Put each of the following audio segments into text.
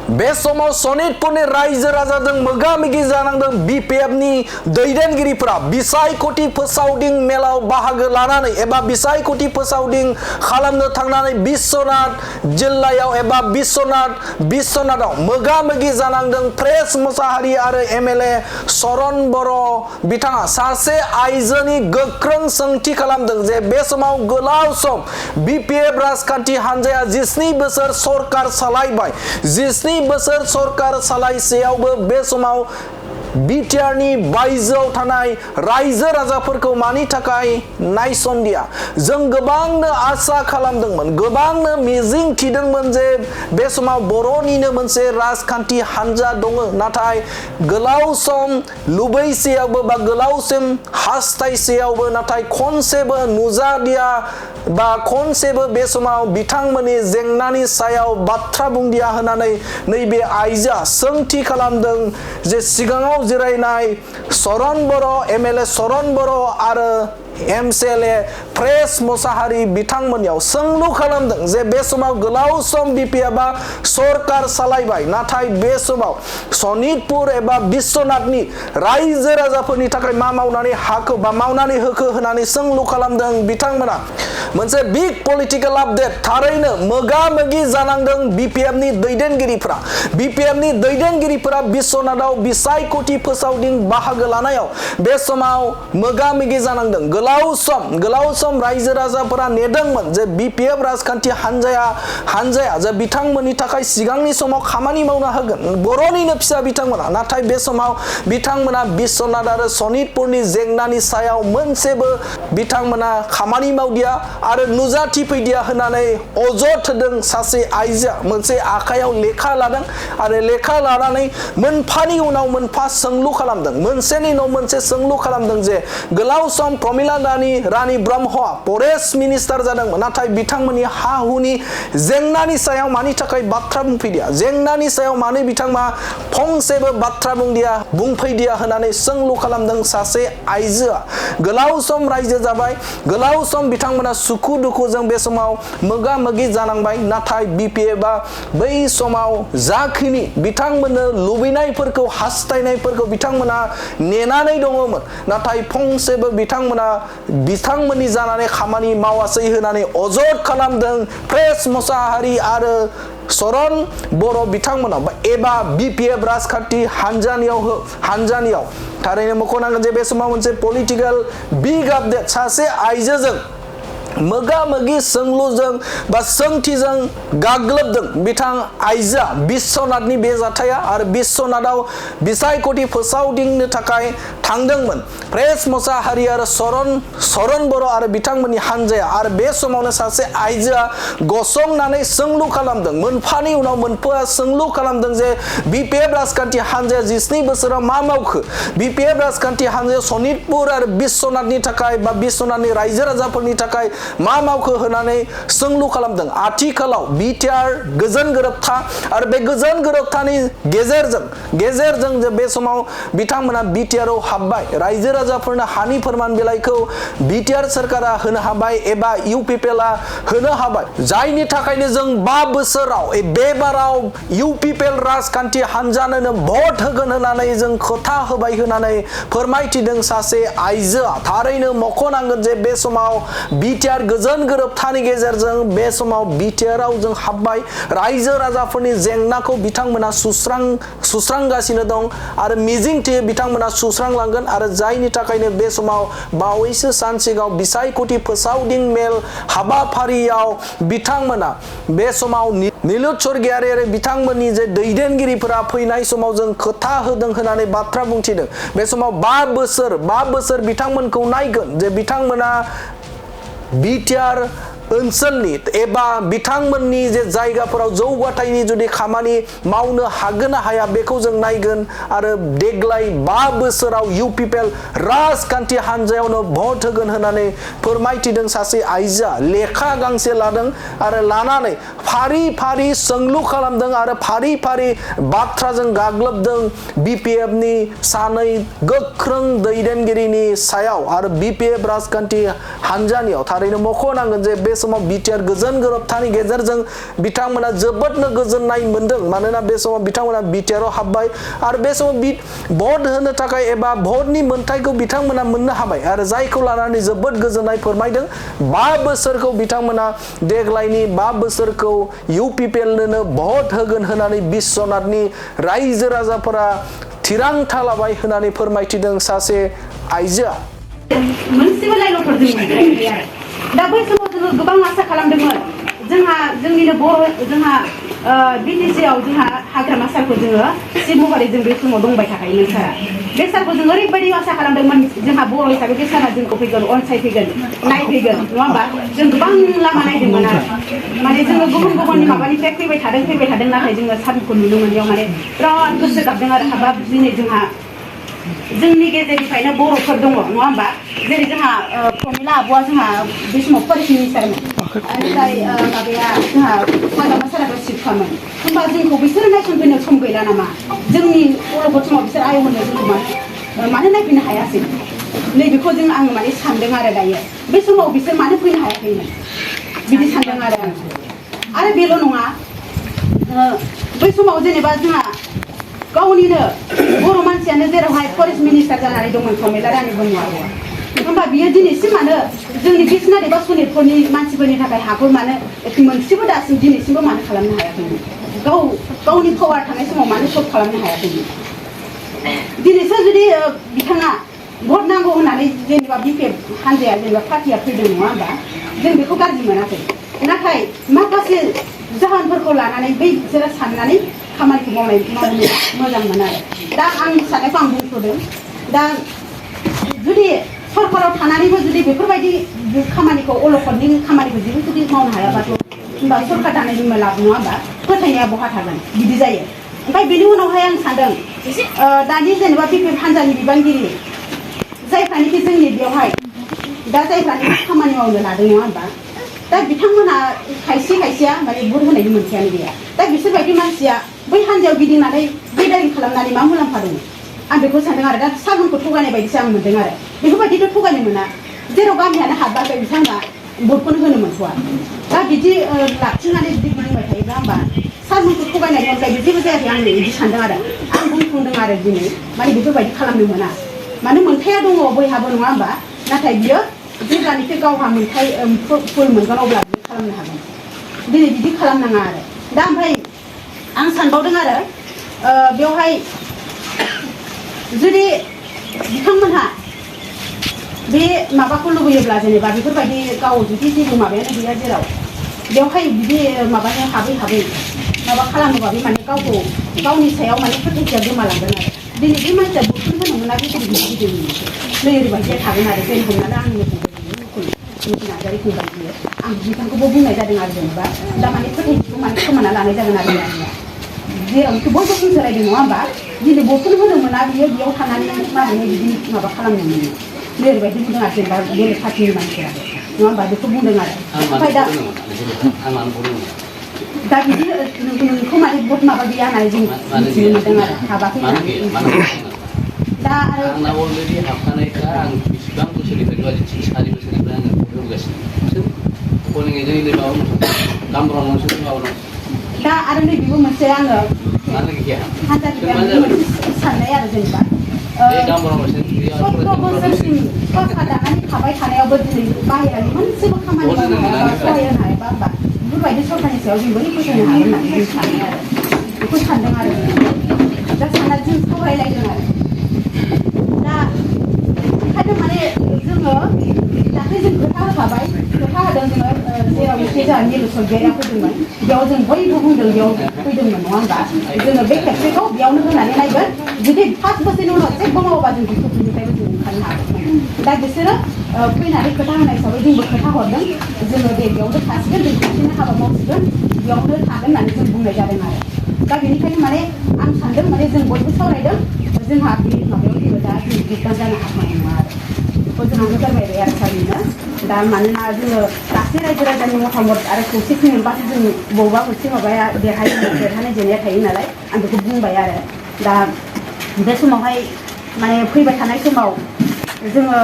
बे समाव सनितपुरनि रायजो राजाजों मोगा मोगि जानांदों बिपिएफनि दैदेनगिरिफोरा बिसायख'थि फोसावदिं मेलाव बाहागो लानानै एबा बिसायख'थि फोसावदिं खालामनो थांनानै बिश्वनाथ जिल्लायाव एबा बिश्वनाथाव मोगा मोगि जानांदों प्रेस मोसाहारि आरो एमएलए सरन बर' बिथाङा सासे आइजोनि गोख्रों सोंथि खालामदों जे बे समाव गोलाव सम बिपिएफ राजखान्थि हान्जाया 17 बोसोर सरकार सालायबाय 17 बोसोर सरकार सालायसेयावबो बे समाव बिटिआरनि बायजोआव थानाय रायजो राजाफोरखौ मानि थाखाय नायसनदिया जों गोबांनो आसा खालामदोंमोन गोबांनो मिजिं थिदोंमोन जे बे समाव बर'निनो मोनसे राजखान्थि हान्जा दङ नाथाय गोलाव सम लुबैसेयावबो बा गोलावसिम हास्थायसेयावबो नाथाय खनसेबो नुजादिया बा खनसेबो बे समाव बिथांमोननि जेंनानि सायाव बाथ्रा बुंदिया होननानै नैबे आइजोआ सोंथि खालामदों जे सिगाङाव जिरायनाय सरन बर' एमएलए सरन बर' आरो एमसिएलए प्रेस मोसाहारि बिथांमोननियाव सोंलु खालामदों जे बे समाव गोलाव सम बिपिएफआ सरकार सालायबाय नाथाय बे समाव सनितपुर एबा बिश्वनाथनि रायजो राजाफोरनि थाखाय मा मावनानै हाखो बा मावनानै होखो होननानै सोंलु खालामदों बिथांमोना मोनसे बिग पलिटिकल आपडेट थारैनो मोगा मोगि जानांदों बिपिएफनि दैदेनगिरिफोरा बिश्वनाथाव बिसायख'थि फोसावदिं बाहागो लानायाव बे समाव मोगा मोगि जानांदों गोलाव सम रायजो राजाफोरा नेदोंमोन जे बिपिएफ राजखान्थि हान्जाया जे बिथांमोननि थाखाय सिगांनि समाव खामानि मावना होगोन बर'निनो फिसा बिथांमोना नाथाय बे समाव बिथांमोना बिश्वनाथ आरो सनितपुरनि जेंनानि सायाव मोनसेबो बिथांमोना खामानि मावदिया आरो नुजाथि फैदिया होननानै अजद होदों सासे आइजोआ मोनसे आखायाव लेखा लादों आरो लेखा लानानै मोनफानि उनाव मोनफा सोंलु खालामदों मोनसेनि उनाव मोनसे सोंलु खालामदों जे गोलाव सम प्रमिला रानी ब्रह्मआ फरेस्ट मिनिस्टार जादोंमोन नाथाय बिथांमोननि हा हुनि जेंनानि सायाव मानि थाखाय बाथ्रा बुंफैदिया जेंनानि सायाव मानो बिथांमोना फंसेबो बाथ्रा बुंफैदिया होननानै सोंलु खालामदों सासे आइजोआ गोलाव सम रायजो जाबाय गोलाव सम बिथांमोना सुखु दुखुजों बे समाव मोगा मोगि जानांबाय नाथाय बिपिएफआ बै समाव जाखिनि बिथांमोननो लुबैनायफोरखौ हास्थायनायफोरखौ बिथांमोना नेनानै दङमोन नाथाय फंसेबो बिथांमोननि जानानै खामानि मावासै होननानै अजद खालामदों प्रेस मोसाहारि आरो सरन बर' बिथांमोनाव एबा बिपिएफ राजखान्थि हान्जानियाव थारैनो मख'नांगोन जे बे समाव मोनसे पलिटिकल बिग आपडेट सासे आइजोजों मोगा मोगि सोंलुजों बा सोंथिजों गाग्लोबदों बिथां आइजोआ बिश्वनाथनि बे जाथाया आरो बिश्वनाथाव बिसायख'थि फोसावदिंनो थाखाय थांदोंमोन प्रेस मोसाहारि आरो सरन बर' आरो बिथांमोननि हान्जाया आरो बे समावनो सासे आइजोआ गसंनानै सोंलु खालामदों मोनफानि उनाव मोनफा सोंलु खालामदों जे बिपिएफ राजखान्थि हान्जाया 17 बोसोराव मा मावखो बिपिएफ राजखान्थि हान्जाया सनितपुर आरो बिश्वनाथनि थाखाय बा बिश्वनाथनि रायजो राजाफोरनि थाखाय मा मावखो होननानै सोंलु खालामदों आथिखालाव बिटिआर गोजोन गोरोबथा आरो बे गोजोन गोरोबथानि गेजेरजों जे बे समाव बिथांमोना बिटिआरआव हाबबाय रायजो राजाफोरनो हानि फोरमान बिलाइखौ बिटिआर सरकारा होनो हाबाय एबा इउपिपिएलआ होनो हाबाय जायनि थाखायनो जों 5 बोसोराव बे बाराव इउपिपिएल राजखान्थि हान्जानो भट होगोन होननानै जों खोथा होबाय होननानै फोरमायथिदों सासे आइजोआ थारैनो मख'नांगोन जे बे समाव बिटिआर गोजोन गोरोबथानि गेजेरजों बे समाव बिटिआरआव जों हाबबाय रायजो राजाफोरनि जेंनाखौ बिथांमोना सुस्रांगासिनो दं आरो मिजिंथियो बिथांमोना सुस्रांलांगोन आरो जायनि थाखायनो बे समाव बावैसो सान सिगाङाव बिसायख'थि फोसावदिं मेल हाबाफारियाव बिथांमोना बे समाव नीलोद स्वर्गियारि आरो बिथांमोननि जे दैदेनगिरिफोरा फैनाय समाव जों खोथा होदों होननानै बाथ्रा बुंथिदों बे समाव 5 बोसोर बिथांमोनखौ नायगोन जे बिथांमोना बिटिआर ओनसोलनि एबा बिथांमोननि जे जायगाफोराव जौगाथायनि जुदि खामानि मावनो हागोन ना हाया बेखौ जों नायगोन आरो देग्लाय 5 बोसोराव इउपिपिएल राजखान्थि हान्जायावनो भट होगोन होननानै फोरमायथिदों सासे आइजोआ लेखा गांसे लादों आरो लानानै फारि सोंलु खालामदों आरो फारि बाथ्राजों गाग्लोबदों बिपिएफनि सानै गोख्रों दैदेनगिरिनि सायाव आरो बिपिएफ राजखान्थि हान्जानियाव थारैनो मख'नांगोन जे बे समाव बिटिआर गोजोन गोरोबथानि गेजेरजों बिथांमोना जोबोदनो गोजोननाय मोनदों मानोना बे समाव बिथांमोना बिटिआराव हाबबाय आरो बे समाव भट होनो थाखाय एबा भटनि मोन्थाइखौ बिथांमोना मोननो हाबाय आरो जायखौ लानानै जोबोद गोजोननाय फोरमायदों 5 बोसोरखौ बिथांमोना देग्लायनि 5 बोसोरखौ इउपिपिएलनो भट होगोन होननानै बिश्वनाथनि रायजो राजाफोरा थिरांथा लाबाय होननानै फोरमायथिदों सासे आइजोआ मोनसेबो लाइल'फोर जों मोनखायो आरो दा बै समाव जोङो गोबां आसा खालामदोंमोन जोंहा जोंनिनो बर' जोंहा बिटिसिआव जोंहा हाग्रामा सारखौ जोङो चिफ महरै जों बे समाव दंबाय थाखायोमोन सारा बे सारखौ जों ओरैबायदि आसा खालामदोंमोन जोंहा बर' हिसाबै बे सारा जोंखौ फैगोन अनसायफैगोन नायफैगोन नङा होमबा जों गोबां लामा नायदोंमोन आरो माने जोङो गुबुन गुबुननि माबानिफ्राय फैबाय थादों नाथाय जोङो सारखौ नुनो मोनैयाव माने बिराद गोसो गाबदों आरो हाबाब दिनै जोंहा जोंनि गेजेरनिफ्रायनो बर'फोर दङ नङा होमबा जेरै जोंहा प्रमिला आब'आ जोंहा बे समाव फरेस्ट मिनिस्टारमोन ओमफ्राय माबाया जोंहा हाग्रामा साराबो चिफखामोन होमबा जोंखौ बिसोरो नायसनफैनो सम गैला नामा जोंनि अलखद समाव बिसोर आय होनो जोंखौ मानो नायफैनो हायासै नैबेखौ जों आं माने सानदों आरो दायो बे समाव बिसोर मानो फैनो हायाखैमोन बिदि सानदों आरो बेल' नङा बै समाव जेनेबा जोंहा गावनिनो बर' मानसियानो जेरावहाय फरेस्ट मिनिस्टार जानानै दंमोन प्रमिला रानी ब्रह्म आब'आ होमबा बियो दिनैसिम मानो जोंनि बिसनाथ एबा सनितपुरनि मानसिफोरनि थाखाय हाखौ मानो मोनसेबो दासिम दिनैसिमबो मानो खालामनो हायाखैमोन गावनि पावार थानाय समाव मानो सल्भ खालामनो हायाखैमोन दिनैसो जुदि बिथाङा भट नांगौ होननानै जेनेबा बिपिएफ हानजाया जेनेबा पार्टिया फैदों नङा होमबा जों बेखौ गाज्रि मोनाखै नाथाय माखासे जाहोनफोरखौ लानानै बै बिसोरो साननानै खामानिखौ मावनो मोजां मोनो आरो दा आं साननायखौ आं बुंथ'दों दा जुदि सरकाराव थानानैबो जुदि बेफोरबायदि खामानिखौ अलखदनि खामानिखौ जेबो जुदि मावनो हायाबाथ' होनबा सरकार दानायनि लाब नङा होमबा फोथायनाया बहा थागोन बिदि जायो ओमफ्राय बेनि उनावहाय आं सानदों दानि जेनेबा बिपिएफ हानजानि बिबानगिरि जायफ्रानोखि जोंनि बेवहाय दा जायफ्रानोखि खामानि मावनो लादों नङा होमबा दा बिथांमोना खायसेया माने भट होनायनि मोनथायानो गैया दा बिसोरबायदि मानसिया बै हानजायाव गिदिंनानै बेदारि खालामनानै मा मुलाम्फा दङ आं बेखौ सानदों आरो दा सारमोनखौ थगायनाय बायदिसो आं मोनदों आरो बेफोरबायदिथ' थगायनो मोना जेराव गामियानो हाबबाय बिथांमोना भटखौनो होनो मोनथ'वा दा बिदि लाखिनानै जुदि गिदिंबाय थायोब्ला होमबा सारमोनखौ थगायनायनि अनगायै जेबो जायाखै आं बिदि सानदों आरो आं बुंफुंदों आरो दिनै माने बेफोरबायदि खालामनो मोना माने मोनथाया दङ बयहाबो नङा होमबा नाथाय बियो जेब्लानिफ्राय गावहा मोनथाय फुल मोनगोन अब्ला बिदि खालामनो हागोन दिनै बिदि खालामनाङा आरो दा ओमफ्राय आं सानबावदों आरो बेवहाय जुदि बिथांमोनहा बे माबाखौ लुबैयोब्ला जेनेबा बेफोरबायदि गाव जुदि जेबो माबायानो गैया जेराव बेवहाय बिदि माबानो हाबै माबा खालामोबा बे माने गावखौ गावनि सायाव माने फोथायथिया गोमालांगोन आरो दिनै बे मानसिया भटखौनो होनो मोना बे गिदिर नै ओरैबायदिया थागोन आरो जेरै हमनानै आंनि नार्जारि फंबाय बियो आं बिथांखौबो बुंनाय जादों आरो जेनेबा दा माने फोथायथिखौ माने खोमाना लानाय जागोन आरो जेरावनोखि बयबो बुंसोलायदों नङा होमबा दिनै भटखौनो होनो मोना बियो बेयाव थानानै माबोरै बिदि माबा खालामनो मोनो नै ओरैबायदि बुंदों आरो जेनेबा बेलेग पार्टिनि मानसिया नङा होमबा बेखौ बुंदों आरो ओमफ्राय दा बिदि नोंखौ माने भट माबा गैया होननानै जों मिथिनो मोनदों आरो हाबाखै दा आंना अलरेडि हाबखानायखा आं बेसेबां बोसोरनिफ्राय 4 बोसोरनिफ्राय आङो भट होगासिनो पलिं एजेन्टनि माबा गामब्रा मोनसे माबा दा आरो नैबेबो मोनसे आङो हानजानिफ्राय मोनसे साननाय आरो जेनेबा 17 बोसोरसिम सरकार दानानै थाबाय थानायावबो दिनै बाहेरानि मोनसेबो खामानि मावनो हायाबा सहाय होनो हायाबा होमबा बेफोरबायदि सरकारनि सायाव जों बोरै फोथायनो हागोन होननानै जों सानो आरो बेखौ सानदों आरो दा सानना जों सावरायलायदों आरो दा ओंखायनो माने जोङो दाख्लै जों खोथा होखाबाय खोथा होदों जोङो जेरावनोखि जोंहा निरु सरगयारिया फैदोंमोन बेयाव जों बयबो बुंदों बेयाव फैदोंमोन नङा होमबा जोङो बे खेबसेखौ बेयावनो होनानै नायगोन जुदि 5 बोसोरनि उनाव जेबो मावोबा जों बेखौ बिनिफ्रायबो जों ओंखारनो हागोन दा बिसोरो फैनानै खोथा होनाय हिसाबै जोंबो खोथा हरदों जोङो दे बेयावनो थासिगोन जों खेबसेनो हाबा मावसिगोन बेयावनो थागोन होननानै जों बुंनाय जादों आरो दा बेनिखायनो माने आं सानदों माने जों बयबो सावरायदों जोंहा बे माबायाव जेबो दा जों गिदिर जानो हानाय नङा आरो बेखौ जों आंनो फोरमायबाय आरो सारनिनो दा मानोना जोङो गासै रायजो राजानि मतामत आरो खौसेथि मोनबासो जों बबेबा मोनसे माबाया देरहानाय जेननाया थायो नालाय आं बेखौ बुंबाय आरो दा बे समावहाय माने फैबाय थानाय समाव जोङो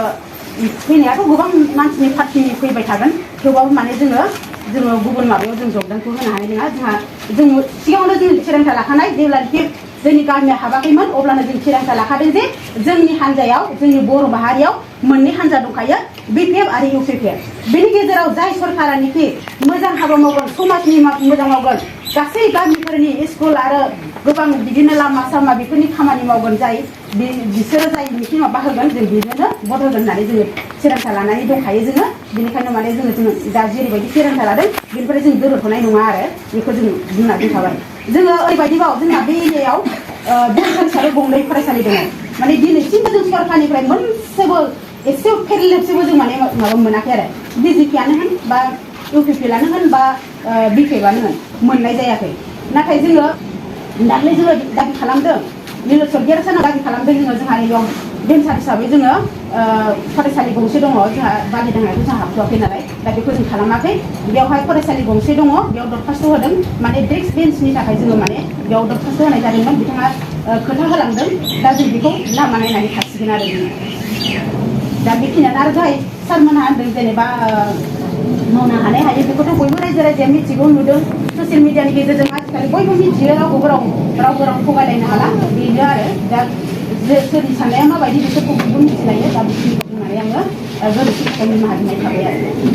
फैनायाथ' गोबां मानसिनि पार्टिनि फैबाय थागोन थेवबाबो माने जोङो गुबुन माबायाव जों जगदानखौ होनो हानाय नङा जों सिगाङावनो जों थिरांथा लाखानाय जेब्लानोखि जोंनि गामिया हाबाखैमोन अब्लानो जों थिरांथा लाखादों जे जोंनि हान्जायाव जोंनि बर' माहारियाव मोननै हान्जा दंखायो BPF आरो UPPF बेनि गेजेराव जाय सरकारानिखि मोजां हाबा मावगोन समाजनि मोजां मावगोन गासै गामिफोरनि स्कुल आरो गोबां बिदिनो लामा सामा बेफोरनि खामानि मावगोन जाय बिसोरो जाय मिथिङाव बाहागोन जों बिदिनो भट होगोन होननानै जोङो थिरांथा लानानै दंखायो जोङो बेनिखायनो माने जोङो दा जेरैबायदि थिरांथा लादों बेनिफ्राय जों दोरोदथ'नाय नङा आरो बेखौ जों बुंना दोनखाबाय जोङो ओरैबायदिबाव जोंना बे एरियायाव फरायसालि गंनै फरायसालि दङ माने दिनैसिमबो जों सरकारनिफ्राय मोनसेबो एसे फेरलेबसेबो जों माने माबा मोनाखै आरो BJPआनो होन बा UPPआनो होन बा BPFआनो होन मोननाय जायाखै नाथाय जोङो दाख्लै जोङो दाबि खालामदों नीलेश्वर गेरसाना दाबि खालामदों जोंहा नैयाव भेन्सार हिसाबै जोङो फरायसालि गंसे दङ जोंहा बालिदांनायखौ जोंहा हाबथ'वाखै नालाय दा बेखौ जों खालामाखै बेवहाय फरायसालि गंसे दङ बेयाव दरखास्त होदों माने डेस्क बेन्चनि थाखाय जोङो माने बेयाव दरखास्त होनाय जादोंमोन बिथाङा खोथा होलांदों दा जों बेखौ लामा नायनानै थासिगोन आरो दा बेखिनियानो आरो जाय सारमोनहा होनदों जेनेबा मावनो हायो बेखौथ' बयबो रायजो राजाया मिथिगौ नुदों ससियेल मिडियानि गेजेरजों आजिखालि बयबो मिथियो रावबो थगायलायनो हाला बेनो आरो दा सोरनि साननाया माबायदि बिसोरखौ बयबो मिथिलायो दा बेखिनिखौ बुंनानै आङो गोरोन्थि निमाहा बिनाय थाबाय आरो